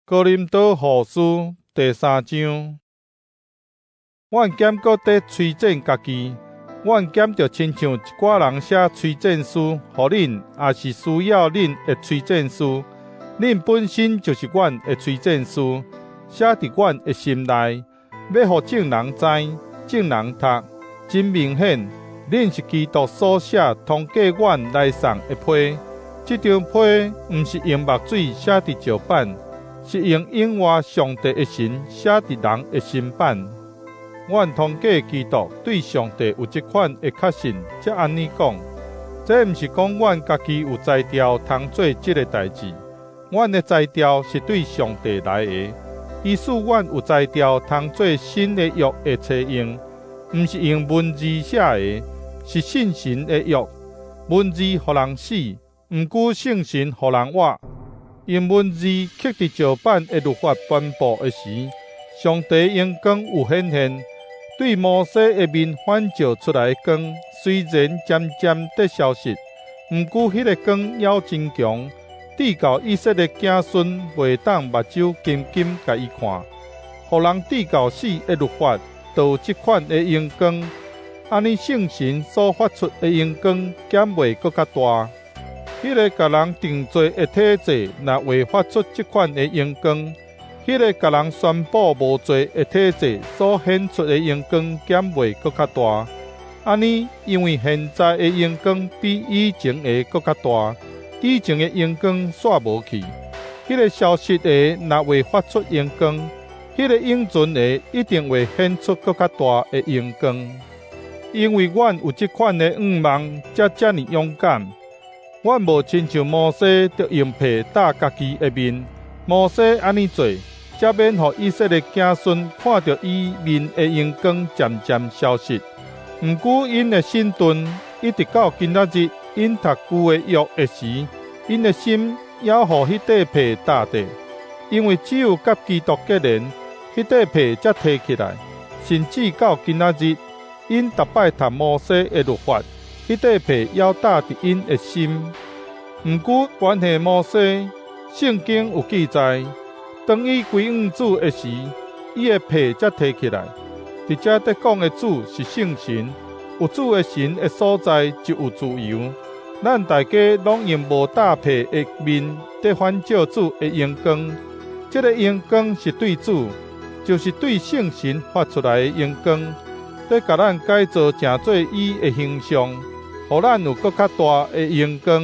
哥林多後書第三章，阮敢閣咧推薦家己，阮敢著親像一寡人寫推薦書予恁，抑是需要恁的推薦書。恁本身就是阮的推薦書，寫佇阮的心內，欲予眾人知、眾人讀。真明顯，恁是基督所寫通過阮來送的批。這張批毋是用墨水寫佇石板，是用永活上帝的神寫佇人的心版。阮通過基督對上帝有這款的確信，才按呢講。這毋是講阮家己有才調通做這个代誌，阮的才調是對上帝來的。伊賜阮有才調通做新的約的冊用，毋是用文字寫的，是聖神的約。文字予人死，毋過聖神予人活。用文字刻佇石板的律法頒布的時，上帝榮光有顯現，對摩西的面反照出來的光，雖然漸漸咧消失，毋過彼个光猶真強，直到以色列子孫袂當目睭金金共伊看，予人直到死的律法，都有這款的榮光，按呢聖神所發出的榮光，敢袂閣較大？彼个共人定罪的體制，若會發出這款的榮光，彼个共人宣布無罪的體制所顯出的榮光，敢袂閣較大？按呢，因為現在的榮光比以前的閣較大，以前的榮光煞無去。彼个消失的若會發出榮光，彼个永存的一定會顯出閣較大的榮光。因為阮有這款的向望，才遮爾勇敢。阮無親像摩西，著用皮罩家己的面。摩西按呢做，才免予以色列子孫看著伊面的榮光漸漸消失。毋過𪜶的心鈍，一直到今仔日，𪜶讀舊的約的時，𪜶的心猶予彼塊皮罩著。因為只有佮基督結連，彼塊皮才提起來。甚至到今仔日，𪜶逐擺讀摩西的律法，彼塊皮猶罩佇𪜶的心。毋過關係摩西，聖經有記載，當伊歸向主的時，伊的皮才提起來。佇遮咧講的主是聖神，有主的神的所在就有自由。咱大家攏用無罩皮的面，咧反照主的榮光。這个榮光是對主，就是對聖神發出來的榮光，咧共咱改造成做伊的形象，予咱有閣較大的榮光。